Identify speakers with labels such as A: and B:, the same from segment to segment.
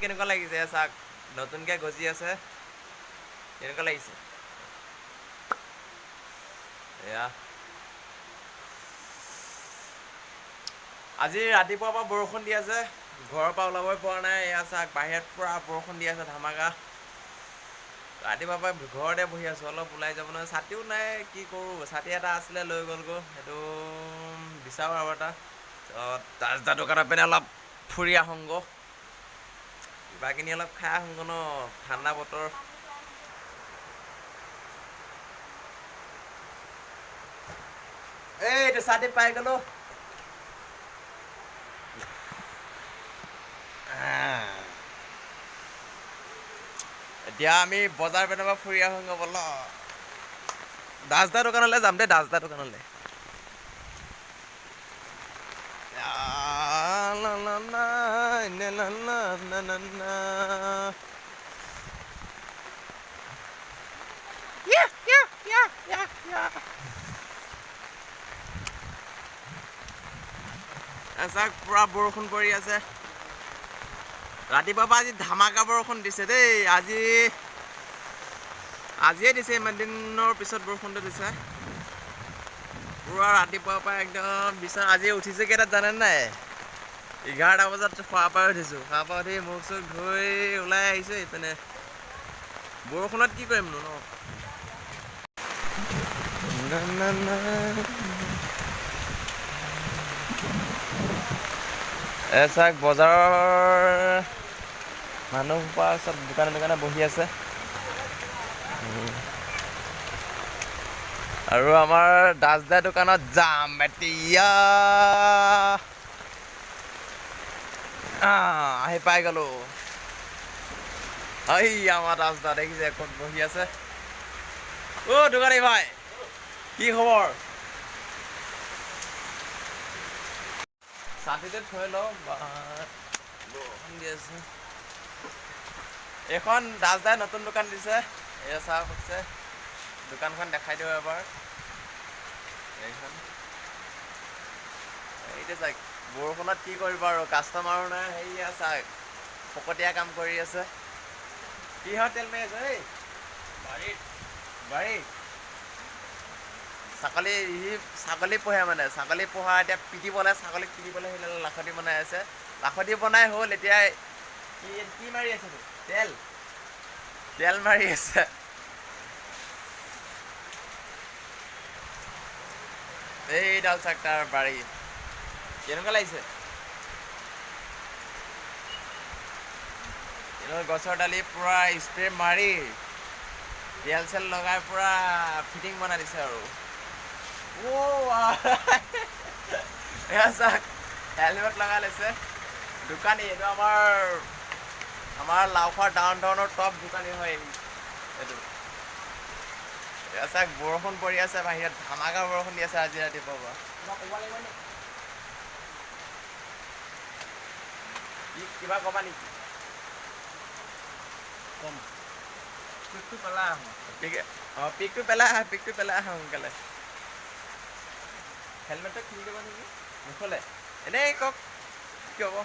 A: কেনেকুৱা লাগিছে চাওক, নতুনকৈ গজি আছে, কেনেকুৱা লাগিছে? এয়া আজি ৰাতিপুৱাৰ পৰা বৰষুণ দি আছে, ঘৰৰ পৰা ওলাবই পৰা নাই। এয়া চাওক, বাহিৰত পূৰা বৰষুণ দি আছে ধামাকা। ৰাতিপুৱাৰ পৰা ঘৰতে বহি আছোঁ, অলপ ওলাই যাব নহয়, ছাতিও নাই, কি কৰোঁ। ছাতি এটা আছিলে লৈ গ'লগৈ, সেইটো বিচাৰোঁ আৰু এটা। দাস দোকানৰ পিনে অলপ ফুৰি আহোঁগৈ, কিবা কিনি অলপ খাই আহোঁগৈ ন, ঠাণ্ডা বতৰ। এইটো ছাতি পাই গ'লো। এতিয়া আমি বজাৰ পিনৰ পৰা ফুৰি আহোঁগৈ ব'ল। দাসদা দোকানলৈ যাম দেই, দাসদা দোকানলৈ। চাওক, পূৰা বৰষুণ পৰি আছে। ৰাতিপুৱাৰ পৰা আজি ধামাকা বৰষুণ দিছে দেই। আজিয়ে দিছে, ইমান দিনৰ পিছত বৰষুণটো দিছে। পূৰা ৰাতিপুৱাৰ পৰা একদম বিচনা। আজি উঠিছোঁ কেইটাত জানে নাই? 11টা বজাত খোৱাৰ পৰা উঠিছোঁ। খোৱাৰ পৰা উঠি মুখ চুখ ধুই ওলাই আহিছোঁ ইপিনে। বৰষুণত কি কৰিমনো ন? চাওক, বজাৰৰ মানুহ সোপা চব দোকানে দোকানে বহি আছে। আৰু আমাৰ দাসদা দোকানত যাম এতিয়া। আহি পাই গ'লো। এই আমাৰ দাসদা দেখিছে ক'ত বহি আছে। অ' দোকানী ভাই, কি খবৰ? ছাতিটো থৈ লওঁ, বৰষুণ দি আছে। এইখন দাসদাই নতুন দোকান দিছে। এয়া চাওক, হৈছে দোকানখন দেখাই দিওঁ এবাৰ। এইখন এইটো চাওক, বৰষুণত কি কৰিব আৰু, কাষ্টমাৰো নাই। সেয়া চাওক, ফকতীয়া কাম কৰি আছে। কিহত তেল মাৰি আছে? এই বাৰীত, বাৰীত ছাগলী, সি ছাগলী পোহে, মানে ছাগলী পোহা। এতিয়া পিটিবলৈ, ছাগলীক পিটিবলৈ সেইডাল লাখুটি বনাই আছে। লাখুটি বনাই হ'ল, এতিয়া কি কি মাৰি আছে? তেল, তেল মাৰি আছে। এইডাল চাওক তাৰ বাৰী, কেনেকুৱা লাগিছে? গছৰ দালি পূৰা স্প্ৰে মাৰি তেল চেল লগাই পূৰা ফিটিং বনাই দিছে। আৰু এয়া চাওক, হেলমেট লগাই লৈছে দোকানী। এইটো আমাৰ লাওখোৱা ডাউন টাউনৰ টপ দোকানী হয় এইটো। এয়া চাওক, বৰষুণ পৰি আছে বাহিৰত, ধামাকা বৰষুণ দি আছে আজি ৰাতিপুৱাৰ পৰা। কি কিবা ক'বা নেকি?
B: কম পিকটো পেলাই আহোঁ।
A: পিক, অঁ, পিকটো পেলাই আহা, পিকটো পেলাই আহা সোনকালে। হেলমেটটো খুলি দিব নেকি? নুখোলে? এনেই কওক, কি হ'ব?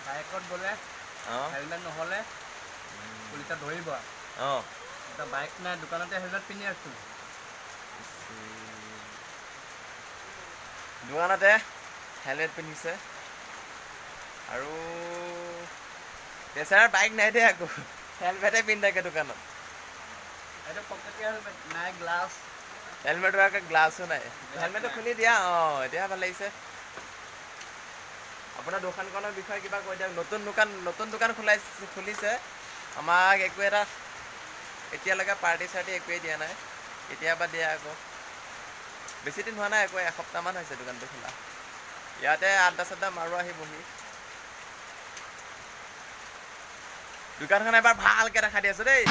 B: বাইকত গ'লে হেলমেট নহ'লে পুলিচে ধৰিব। এতিয়া বাইক নাই, দোকানতে হেলমেট পিন্ধি আছোঁ।
A: দোকানতে হেলমেট পিন্ধিছে। আৰু বেচেৰাৰ বাইক নাই দেই, আকৌ হেলমেটে পিন্ধি থাকে দোকানত।
B: এইটো পকেটীয়া হেলমেট, নাই গ্লাছ।
A: হেলমেটৰ আকৌ গ্লাছো নাই। হেলমেটটো খুলি দিয়া। অঁ, এতিয়া ভাল লাগিছে। আপোনাৰ দোকানখনৰ বিষয়ে কিবা কৈ দিয়ক। নতুন দোকান খুলিছে। আমাক একো এটা এতিয়ালৈকে পাৰ্টি চাৰ্টি একোৱেই দিয়া নাই, কেতিয়াবা দিয়া আকৌ। বেছি দিন হোৱা নাই, আকৌ এসপ্তাহমান হৈছে দোকানটো খোলা। ইয়াতে আড্ডা চাড্ডা মাৰোঁ আহি বহি। দোকানখন এবাৰ ভালকে দেখাই দি আছোঁ দেই।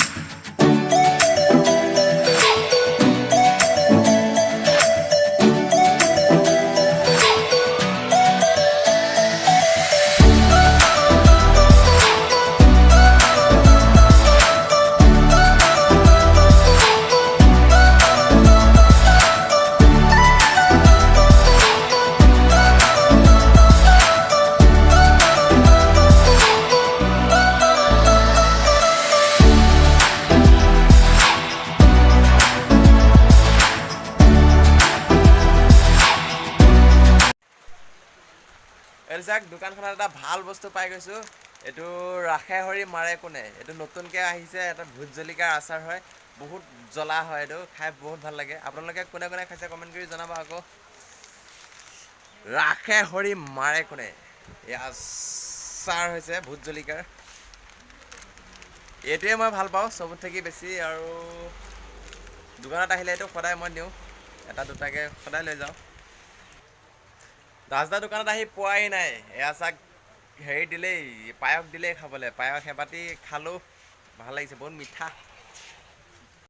A: দোকানখনত এটা ভাল বস্তু পাই গৈছোঁ। এইটো ৰাখে হৰি মাৰে কোনে, এইটো নতুনকৈ আহিছে, এটা ভোট জলকীয়াৰ আচাৰ হয়, বহুত জ্বলা হয়, এইটো খাই বহুত ভাল লাগে। আপোনালোকে কোনে কোনে খাইছে কমেণ্ট কৰি জনাব আকৌ। ৰাখে হৰি মাৰে কোনে, এই আচাৰ হৈছে ভোট জলকীয়াৰ। এইটোৱে মই ভাল পাওঁ চবত থাকি বেছি। আৰু দোকানত আহিলে এইটো সদায় মই নিওঁ, এটা দুটাকৈ সদায় লৈ যাওঁ। দাসদা দোকানত আহি পোৱাই নাই। এয়া চাক, হেৰি দিলেই, পায়স দিলেই খাবলৈ, পায়স এবাতি খালোঁ, ভাল লাগিছে, বহুত মিঠা।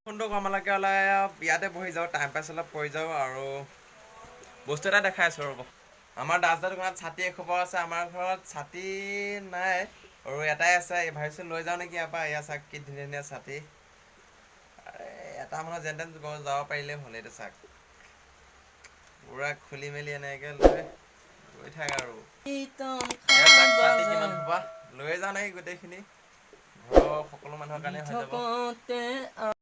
A: ফোনটো কমালৈকে অলপ ইয়াতে বহি যাওঁ, টাইম পাছ অলপ কৰি যাওঁ। আৰু বস্তু এটা দেখাই আছোঁ, ৰ'ব। আমাৰ দাসদা দোকানত ছাতি এসোপা আছে, আমাৰ ঘৰত ছাতি নাই আৰু এটাই আছে। ভাবিছোঁ লৈ যাওঁ নেকি ইয়াৰ পৰা। এয়া চাওক, কি ধুনীয়া ধুনীয়া ছাতি। আৰে এটা মানত যেন তেন যাব পাৰিলেই হ'ল। এইটো চাওক, পুৰা খুলি মেলি এনেকে লৈ গৈ থাক আৰু। এয়া চাওক, ছাতি কিমান সোপা লৈ যাওঁ নেকি গোটেইখিনি, ঘৰৰ সকলো মানুহৰ কাৰণে হৈ যাব।